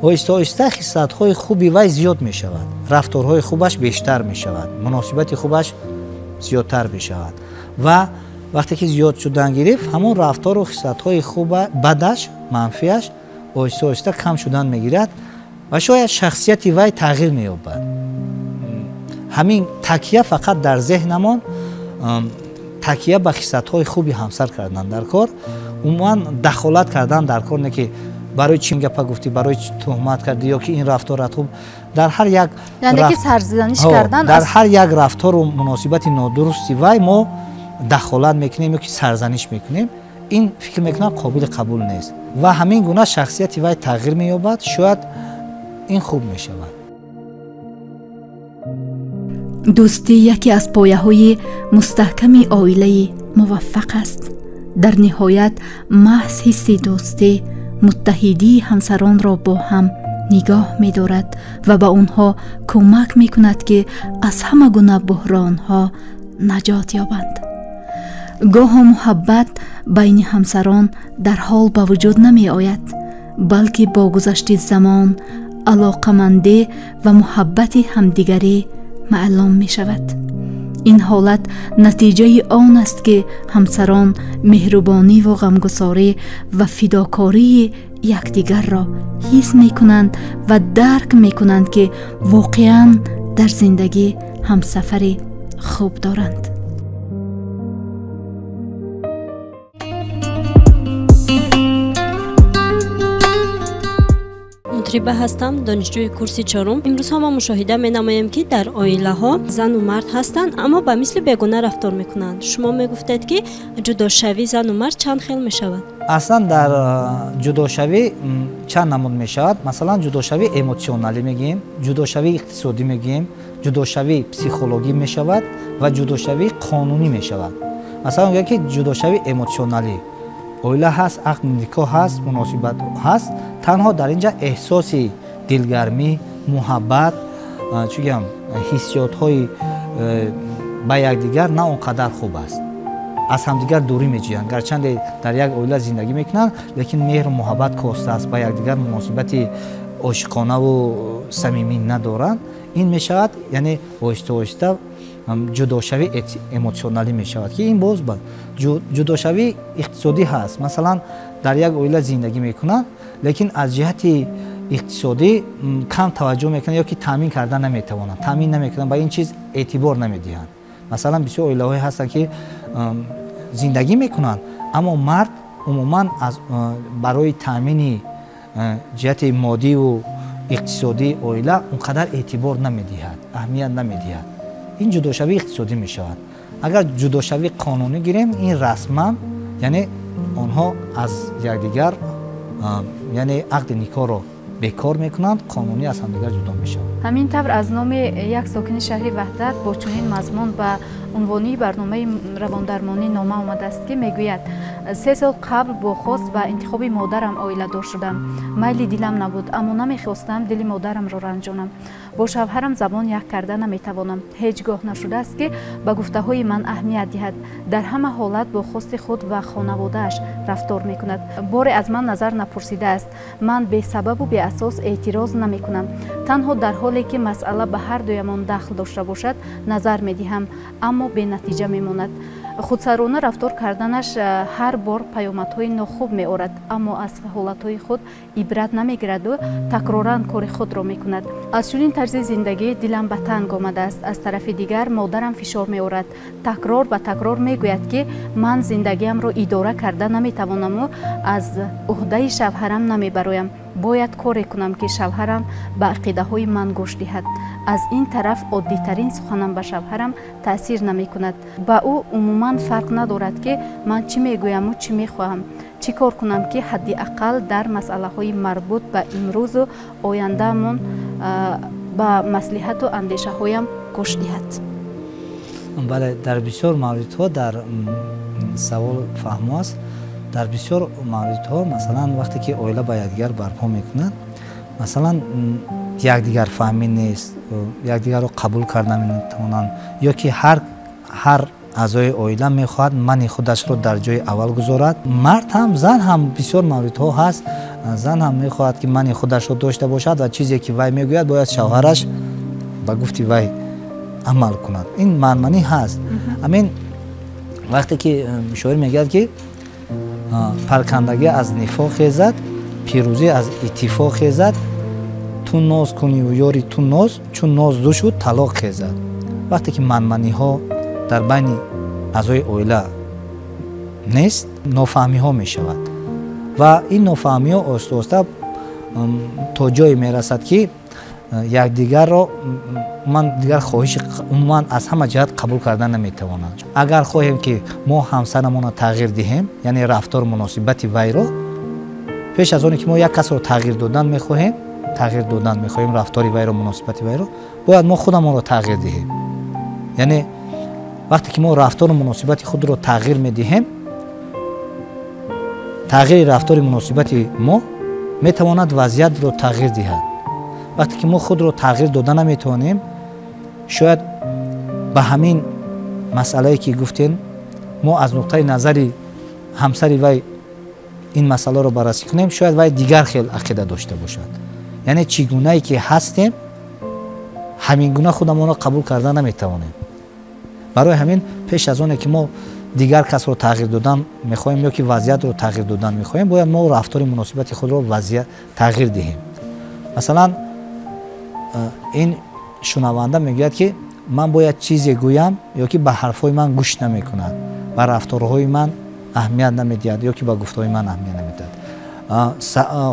Оҳиста оҳиста хислатҳои хуби вай зиёд мешавад, рафторҳои хубаш бештар мешавад, муносибати хубаш зиёдтар мешавад. Ва вақте ки зиёд шудан гирифт, ҳамон рафтору хислатҳои хуба бадаш, манфиаш оҳиста оҳиста кам шудан мегирад ва шояд шахсияти вай тағйир меёбад. Ҳамин такя фақат дар зеҳнамон такя ба хислатҳои хуби ҳамсар кардан дар кор, умуман дахолат кардан дар кор не, ки барои чӣ гапа гуфтӣ, барои чӣ туҳмат кардӣ ё ки ин рафторат хуб. Дар ҳар як дар ҳар як рафтору муносибати нодурусти вай мо дахолат мекунем ё ки сарзаниш мекунем, ин фикр мекунам қобили қабул нест ва ҳамин гуна шахсияти вай тағйир меёбад, шояд ин хуб мешавад. Дӯстӣ яке аз пояҳои мустаҳками оилаи муваффақ аст. Дар ниҳоят маҳз ҳисси дӯстӣ муттаҳидии ҳамсаронро бо ҳам нигоҳ медорад ва ба онҳо кӯмак мекунад, ки аз ҳама гуна буҳронҳо наҷот ёбанд. Гоҳо муҳаббат байни ҳамсарон дар ҳол ба вуҷуд намеояд, балки бо гузашти замон алоқамандӣ ва муҳаббати ҳамдигарӣ маълум мешавад. Ин ҳолат натиҷаи он аст, ки ҳамсарон меҳрубониву ғамгусорӣ ва фидокории якдигарро ҳис мекунанд ва дарк мекунанд, ки воқеан дар зиндагӣ ҳамсафари хуб доранд. Мутриба ҳастам, донишҷӯи курси чорум. Имрӯзҳо мо мушоҳида менамоем, ки дар оилаҳо зану мард ҳастанд, аммо ба мисли бегона рафтор мекунанд. Шумо мегуфтед, ки ҷудошавии зану мард чанд хел мешавад? Аслан дар ҷудошавӣ чанд намуд мешавад. Масалан, ҷудошавии эмотсионалӣ мегӯем, ҷудошавии иқтисодӣ мегӯем, ҷудошавии психологӣ мешавад ва ҷудошавии қонунӣ мешавад. Масалан, мегӯяд, ки ҷудошавии эмотсионалӣ оила ҳаст, ақди никоҳ ҳаст, муносибат ҳаст, танҳо дар ин ҷа эҳсоси дилгармӣ, муҳаббат, чӣ гӯям, ҳиссиётҳои ба якдигар на он қадар хуб аст. аз ҳамдигар дурӣ меҷӯянд. Гарчанде дар як оила зиндагӣ мекунанд, лекин меҳру муҳаббат коста аст, ба якдигар муносибати ошиқонаву самимӣ надоранд. Ин мешавад, яъне оҳиста оҳиста ҷудошавии эмотсионалӣ мешавад, ки ин боз ҷудошавии иқтисодӣ ҳаст. Масалан, дар як оила зиндагӣ мекунанд, лекин аз ҷиҳати иқтисодӣ кам таваҷҷӯҳ мекунанд ё ки таъмин карда наметавонанд, таъмин намекунанд, ба ин чиз эътибор намедиҳанд. Масалан, бисёр оилаҳое ҳастанд, ки зиндагӣ мекунанд, аммо мард умуман барои таъмини ҷиҳати моддиву иқтисодии оила он қадар эътибор намедиҳад, аҳамият намедиҳад. Ин ҷудошавии иқтисодӣ мешавад. Агар ҷудошавии қонунӣ гирем, ин расман, яъне онҳо аз якдигар, яъне ақди никоҳро бекор мекунанд, қонунӣ аз ҳамдигар ҷудо мешаванд. Ҳамин тавр, аз номи як сокини шаҳри Ваҳдат бо чунин мазмун ба унвонии барномаи равондармонӣ нома омадааст, ки мегӯяд: 3 сол қабл бо хост ва интихоби модарам оиладор шудам. Майли дилам набуд, аммо намехостам дили модарамро ранҷонам. Бо шавҳарам забон як карда наметавонам. Ҳеҷ гоҳ нашудааст, ки ба гуфтаҳои ман аҳамият диҳад. Дар ҳама ҳолат бо хости худ ва хонаводааш рафтор мекунад. Боре аз ман назар напурсидааст. Ман бесабабу беасос эътироз намекунам. Танҳо дар ҳоле ки масъала ба ҳар дуямон дахл дошта бошад, назар медиҳам, аммо бенатиҷа мемонад. Худсарона рафтор карданаш ҳар бор паёмадҳои нохуб меорад, аммо аз ҳолатҳои худ ибрат намегираду такроран кори худро мекунад. Аз чунин тарзи зиндагӣ дилам ба танг омадааст. Аз тарафи дигар модарам фишор меорад. Такрор ба такрор мегӯяд, ки ман зиндагиамро идора карда наметавонаму аз уҳдаи шавҳарам намебароям. Бояд коре кунам, ки шавҳарам ба ақидаҳои ман гӯш диҳад. Аз ин тараф оддитарин суханам ба шавҳарам таъсир намекунад. Ба ӯ умуман фарқ надорад, ки ман чӣ мегӯяму чӣ мехоҳам. Чӣ кор кунам, ки ҳадди ақал дар масъалаҳои марбут ба имрӯзу ояндаамон ба маслиҳату андешаҳоям гӯш диҳад? Бале, дар бисёр мавридҳо дар савол фаҳмо аст. Дар бисёр мавридҳо, масалан, вақте ки оила ба якдигар барпо мекунад, масалан, якдигарфаҳмӣ нест, якдигарро қабул карда наметавонанд, ё ки ҳар аъзои оила мехоҳад мани худашро дар ҷои аввал гузорад. Мард ҳам, зан ҳам, бисёр мавридҳо ҳаст, зан ҳам мехоҳад, ки мани худашро дошта бошад ва чизе ки вай мегӯяд, бояд шавҳараш ба гуфти вай амал кунад. Ин манманӣ ҳаст. Ҳамин вақте ки шоир мегӯяд, ки паркандагӣ аз нифоқ хезад, пирӯзӣ аз иттифоқ хезад, ту ноз куниву ёри ту ноз, чун ноз ду шуд, талоқ хезад. Вақте ки манманиҳо дар байни аъзои оила нест, нофаҳмиҳо мешавад ва ин нофаҳмиҳо оҳиста оҳиста то ҷое мерасад, ки якдигарро ман дигар хоҳиши умуман аз ҳама ҷиҳат қабул карда наметавонанд. Агар хоҳем, ки мо ҳамсарамонро тағйир диҳем, яъне рафтору муносибати вайро, пеш аз оне ки мо як касро тағйир додан мехоҳем, тағйир додан мехоҳем рафтори вайро, муносибати вайро, бояд мо худамонро тағйир диҳем. Яъне вақте ки мо рафтору муносибати худро тағйир медиҳем, тағйири рафтори муносибати мо метавонад вазъиятро тағйир диҳад. Вақте ки мо худро тағйир дода наметавонем, шояд ба ҳамин масъалае ки гуфтем, мо аз нуқтаи назари ҳамсари вай ин масъаларо баррасӣ кунем, шояд вай дигар хел ақида дошта бошад. Яъне чӣ гунае ки ҳастем, ҳамин гуна худамонро қабул карда наметавонем. Барои ҳамин пеш аз оне ки мо дигар касро тағйир додан мехоҳем ё ки вазъиятро тағйир додан мехоҳем, бояд мо рафтори муносибати худро вазъият тағйир диҳем. Масалан, ин шунаванда мегӯяд, ки ман бояд чизе гӯям, ё ки ба ҳарфҳои ман гӯш намекунад, ба рафторҳои ман аҳамият намедиҳад, ё ки ба гуфтаҳои ман аҳамият намедиҳад.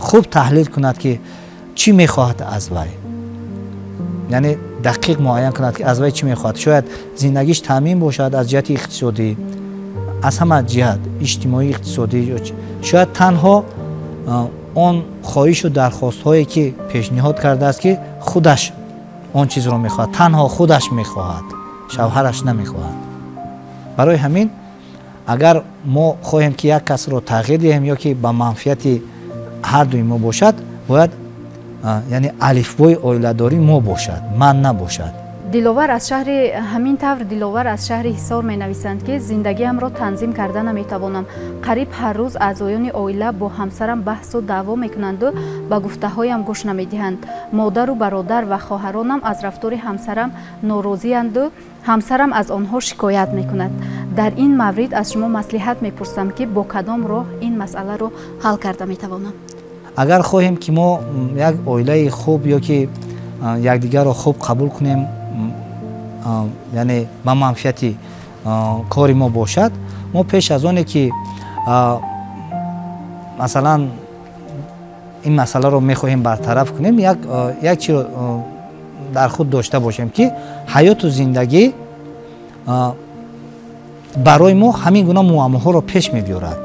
Хуб таҳлил кунад, ки чӣ мехоҳад аз вай, яъне дақиқ муайян кунад, ки аз вай чӣ мехоҳад. Шояд зиндагиш таъмин бошад аз ҷиҳати иқтисодӣ, аз ҳама ҷиҳат, иҷтимоӣ, иқтисодӣ, шояд танҳо он хоҳишу дархостҳое ки пешниҳод кардааст, ки худаш он чизро мехоҳад, танҳо худаш мехоҳад, шавҳараш намехоҳад. Барои ҳамин агар мо хоҳем, ки як касро тағйир диҳем ё ки ба манфиати ҳар дуи мо бошад, бояд яъне алифбои оиладорӣ мо бошад, ман набошад. Диловар аз шаҳри ҳамин тавр Диловар аз шаҳри Ҳисор менависанд, ки зиндагиамро танзим карда наметавонам. Қариб ҳар рӯз аъзоёни оила бо ҳамсарам баҳсу даъво мекунанду ба гуфтаҳоям гӯш намедиҳанд. Модару бародар ва хоҳаронам аз рафтори ҳамсарам норозиянду ҳамсарам аз онҳо шикоят мекунад. Дар ин маврид аз шумо маслиҳат мепурсам, ки бо кадом роҳ ин масъаларо ҳал карда метавонам. Агар хоҳем, ки мо як оилаи хуб ё ки якдигарро хуб қабул кунем, яъне ба манфиати кори мо бошад, мо пеш аз оне ки масалан ин масъаларо мехоҳем бартараф кунем, як чиро дар худ дошта бошем, ки ҳаёту зиндагӣ барои мо ҳамин гуна муаммоҳоро пеш мебиёрад.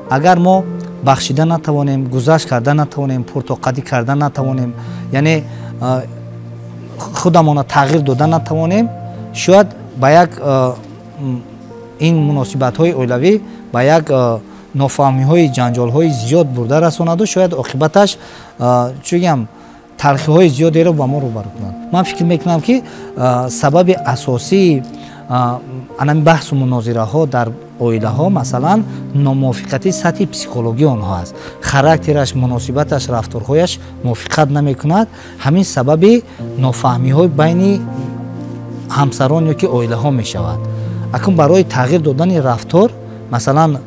Агар мо бахшида натавонем, гузашт карда натавонем, пуртоқатӣ карда натавонем, яъне худамонро тағйир дода натавонем, шояд ба як ин муносибатҳои оилавӣ ба як нофаҳмиҳои ҷанҷолҳои зиёд бурда расонаду шояд оқибаташ чӣ гӯям талхиҳои зиёдеро ба мо рӯбарӯ кунад. Ман фикр мекунам, ки сабаби асосии анами баҳсу мунозираҳо дар оилаҳо масалан номувофиқати сатҳи психологии онҳо аст. Характераш, муносибаташ, рафторҳояш мувофиқат намекунад. Ҳамин сабаби нофаҳмиҳои байни ҳамсарон ё ки оилаҳо мешавад. Акнун барои тағйир додани рафтор, масалан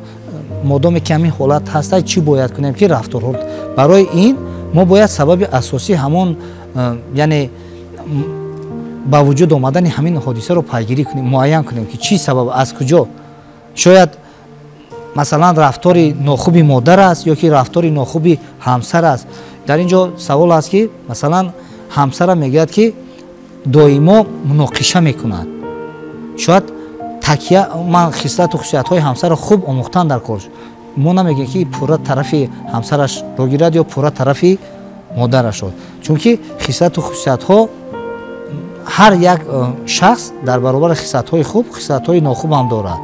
модоме ки ҳамин ҳолат ҳаста, чӣ бояд кунем, ки рафторҳо барои ин мо бояд сабаби асосӣ ҳамон, яъне ба вуҷуд омадани ҳамин ҳодисаро пайгирӣ кунем, муайян кунем, ки чӣ сабаб, аз куҷо. Шояд масалан рафтори нохуби модар аст ё ки рафтори нохуби ҳамсар аст. Дар ин ҷо савол аст, ки масалан ҳамсара мегӯяд, ки доимо муноқиша мекунад. Шояд такя ман хислату хусусиятҳои ҳамсарро хуб омӯхтан дар кор. Мо намегӯем, ки пурра тарафи ҳамсарашро гирад ё пурра тарафи модарашро, чунки хислату хусусиятҳо ҳар як шахс дар баробари хислатҳои хуб хислатҳои нохуб ҳам дорад.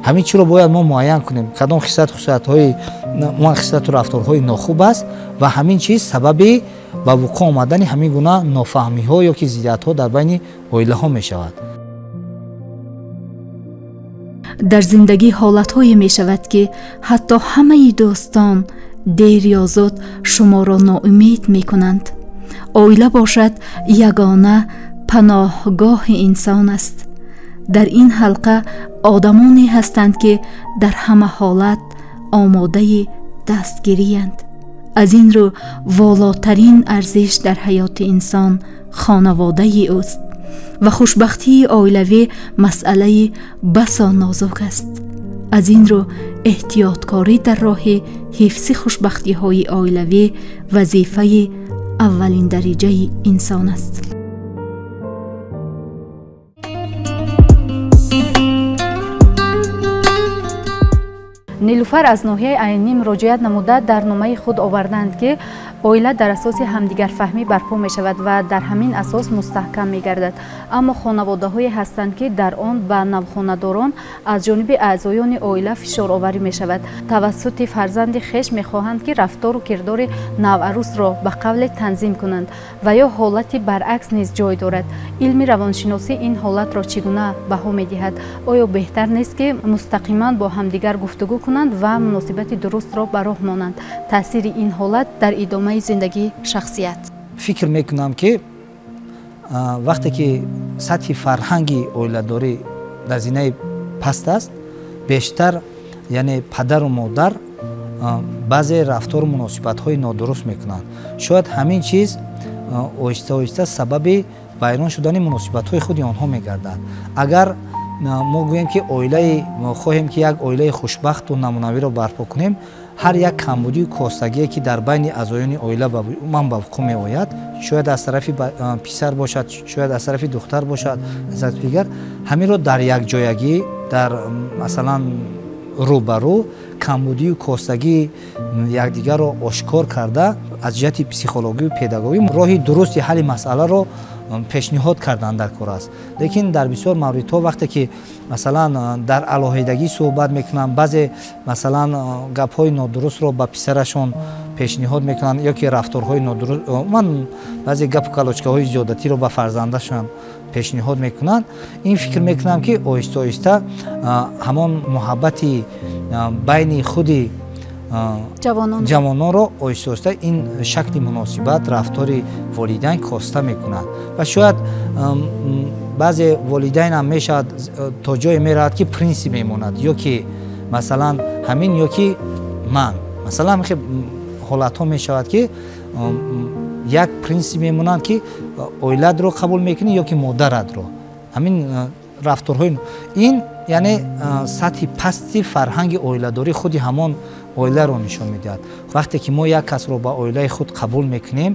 Ҳамин чиро бояд мо муайян кунем, кадом хислат хусусиятҳои ман хислату рафторҳои нохуб аст ва ҳамин чиз сабаби ба вуқӯъ омадани ҳамин гуна нофаҳмиҳо ё ки зиддиятҳо дар байни оилаҳо мешавад. Дар зиндагӣ ҳолатҳое мешавад, ки ҳатто ҳамаи дӯстон дер ё зуд шуморо ноумед мекунанд. Оила бошад ягона паноҳгоҳи инсон аст. Дар ин ҳалқа одамоне ҳастанд, ки дар ҳама ҳолат омодаи дастгириянд. Аз ин рӯ волотарин арзиш дар ҳаёти инсон хонаводаи ӯст ва хушбахтии оилавӣ масъалаи басо нозук аст. Аз ин рӯ эҳтиёткорӣ дар роҳи ҳифзи хушбахтиҳои оилавӣ вазифаи аввалиндариҷаи инсон аст. Нилуфар аз ноҳияи Айнӣ муроҷиат намуда дар номаи худ оварданд, ки оила дар асоси ҳамдигарфаҳмӣ барпо мешавад ва дар ҳамин асос мустаҳкам мегардад. Аммо хонаводаҳое ҳастанд, ки дар он ба навхонадорон аз ҷониби аъзоёни оила фишороварӣ мешавад. Тавассути фарзанди хеш мехоҳанд, ки рафтору кирдори наварӯсро ба қавле танзим кунанд ва ё ҳолати баръакс низ ҷой дорад. Илми равоншиносӣ ин ҳолатро чӣ гуна баҳо медиҳад? Оё беҳтар нест, ки мустақиман бо ҳамдигар гуфтугӯ кунанд ва муносибати дурустро ба роҳ монанд? Таъсири ин ҳолат дар идомаи зиндагии шахсият. Фикр мекунам, ки вақте ки сатҳи фарҳанги оиладорӣ дар зинаи паст аст, бештар яъне падару модар баъзе рафтору муносибатҳои нодуруст мекунанд. Шояд ҳамин чиз оҳиста оҳиста сабаби вайрон шудани муносибатҳои худи онҳо мегардад. Агар мо гӯем, ки оилаи хоҳем, ки як оилаи хушбахту намунавиро барпо кунем, ҳар як камбудию костагие, ки дар байни аъзоёни оила ман ба вуқӯъ меояд, шояд аз тарафи писар бошад, шояд аз тарафи духтар бошад, аз тарафи дигар, ҳаминро дар якҷоягӣ, дар масалан рӯ ба рӯ камбудию костагии якдигарро ошкор карда, аз ҷиҳати психологию педагогӣ роҳи дурусти ҳалли масъаларо пешниҳод кардан дар кор аст. Лекин дар бисёр мавридҳо, вақте ки масалан дар алоҳидагӣ суҳбат мекунанд, баъзе масалан гапҳои нодурустро ба писарашон пешниҳод мекунанд ё ки рафторҳои нодуруст, ман баъзе гапу калочкаҳои зиёдатиро ба фарзандашон пешниҳод мекунанд, ин фикр мекунам ки оҳиста оҳиста ҳамон муҳаббати байни худи ҷавононро оҳиста оҳиста ин шакли муносибат, рафтори волидайн коста мекунад. Ва шояд баъзе волидайн ҳам мешавад то ҷое меравад ки принсип мемонад, ё ки масалан ҳамин ё ки ман. Масалан ҳолатҳо мешавад ки як принсип мемонанд ки оилатро қабул мекунӣ ё ки модаратро. Ҳамин рафторҳои ин яъне сатҳи пасти фарҳанги оиладорӣ худи ҳамон оиларо нишон медиҳад. Вақте ки мо як касро ба оилаи худ қабул мекунем,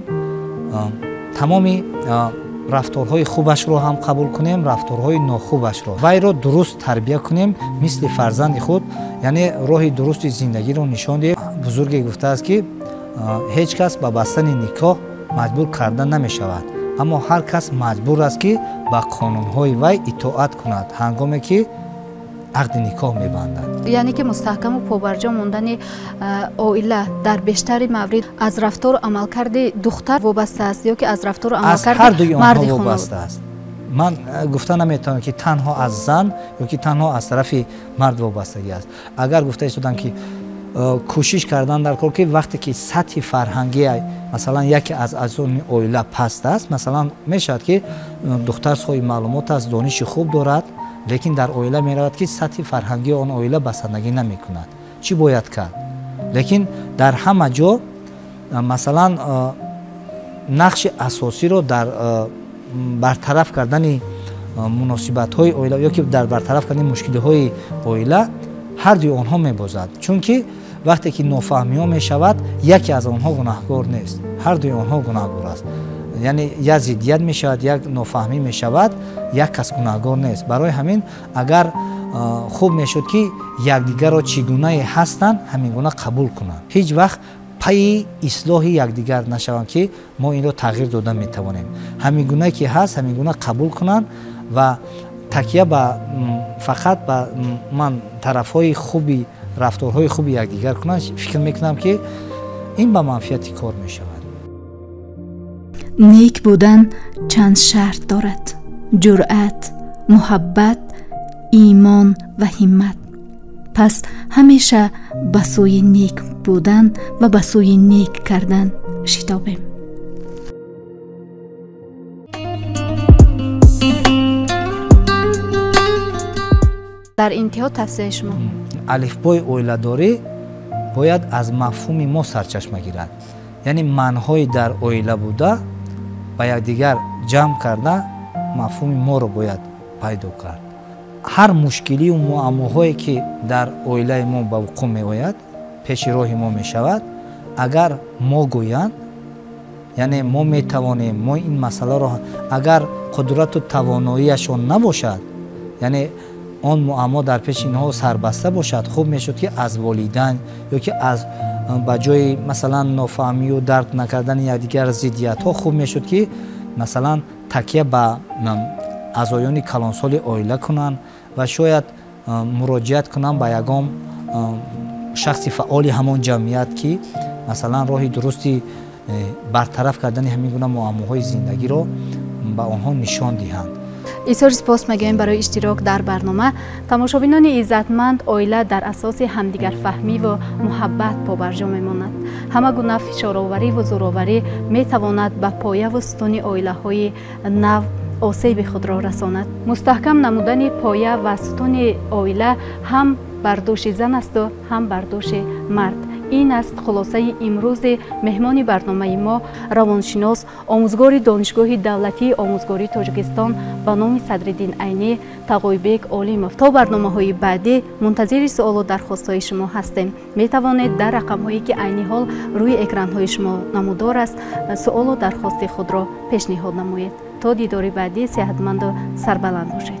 тамоми рафторҳои хубашро ҳам қабул кунем, рафторҳои нохубашро, вайро дуруст тарбия кунем мисли фарзанди худ, яъне роҳи дурусти зиндагиро нишон диҳем. Бузурге гуфтааст ки ҳеҷ кас ба бастани никоҳ маҷбур карда намешавад, аммо ҳар кас маҷбур аст ки ба қонунҳои вай итоат кунад ҳангоме ки ақди никоҳ мебандад. Яъне ки мустаҳкаму побарҷо мондани оила дар бештари маврид аз рафтору амалкарди духтар вобаста аст ё ки аз рафтору амалкарди марди хона вобаста аст. Ман гуфта наметавонам ки танҳо аз зан ё ки танҳо аз тарафи мард вобастагӣ аст. Агар гуфта истодам ки кӯшиш кардан дар кор ки вақте ки сатҳи фарҳангӣ масалан яке аз аъзони оила паст аст, масалан мешавад ки духтар соҳиби маълумот аст, дониши хуб дорад, лекин дар оила меравад ки сатҳи фарҳангии он оила басандагӣ намекунад. Чӣ бояд кард? Лекин дар ҳама ҷо масалан нақши асосиро дар бартараф кардани муносибатҳои оила ё ки дар бартараф кардани мушкилиҳои оила ҳар дуи онҳо мебозад. Чунки вақте ки нофаҳмиҳо мешавад, яке аз онҳо гунаҳкор нест, ҳар дуи онҳо гунаҳкор аст. Яъне як зиддият мешавад, як нофаҳмӣ мешавад, як кас гунаҳкор нест. Барои ҳамин агар хуб мешуд ки якдигарро чӣ гунае ҳастанд, ҳамин гуна қабул кунанд. Ҳеҷ вақт пайи ислоҳи якдигар нашаванд ки мо инро тағйир дода метавонем. Ҳамин гуна ки ҳаст, ҳамин гуна қабул кунанд ва такя ба фақат ба ман тарафҳои хуби, рафторҳои хуби якдигар кунанд. Фикр мекунам ки ин ба манфиати кор мешавад. Нек будан чанд шарт дорад: ҷуръат, муҳаббат, имон ва ҳиммат. Пас ҳамеша ба сӯи нек будан ва ба сӯи нек кардан шитобем. Дар интиҳо тавсияи шумо? Алифбои оиладорӣ бояд аз мафҳуми мо сарчашма гирад. Яъне манҳои дар оила буда ба якдигар ҷамъ карда мафҳуми моро бояд пайдо кард. Ҳар мушкилию муаммоҳое ки дар оилаи мо ба вуқӯъ меояд, пеши роҳи мо мешавад, агар мо гӯянд, яъне мо метавонем, мо ин масъаларо, агар қудрату тавоноияшон набошад, яъне он муаммо дар пеши инҳо сарбаста бошад, хуб мешуд ки аз волидайн ё ки аз ба ҷои масалан нофаҳмию дарк накардани якдигар зиддиятҳо, хуб мешуд ки масалан такя ба аъзоёни калонсоли оила кунанд ва шояд муроҷиат кунанд ба ягон шахси фаъоли ҳамон ҷамъият ки масалан роҳи дурусти бартараф кардани ҳамин гуна муаммоҳои зиндагиро ба онҳо нишон диҳанд. Изҳори сипос мегӯем барои иштирок дар барнома. Тамошобинони иззатманд, оила дар асоси ҳамдигарфаҳмӣ ва муҳаббат побарҷо мемонад. Ҳама гуна фишороварӣ ва зӯроварӣ метавонад ба появу сутуни оилаҳои нав осеби худро расонад. Мустаҳкам намудани поя ва сутуни оила ҳам бар дӯши зан асту ҳам бар дӯши мард. Ин аст хулосаи имрӯзи меҳмони барномаи мо, равоншинос, омӯзгори Донишгоҳи давлатии омӯзгории Тоҷикистон ба номи Садриддин Айнӣ Тағойбек Олимов. То барномаҳои баъдӣ мунтазири суолу дархостҳои шумо ҳастем. Метавонед дар рақамҳое ки айни ҳол рӯи экранҳои шумо намудор аст, суолу дархости худро пешниҳод намоед. То дидори баъдӣ сеҳатманду сарбаланд бошед.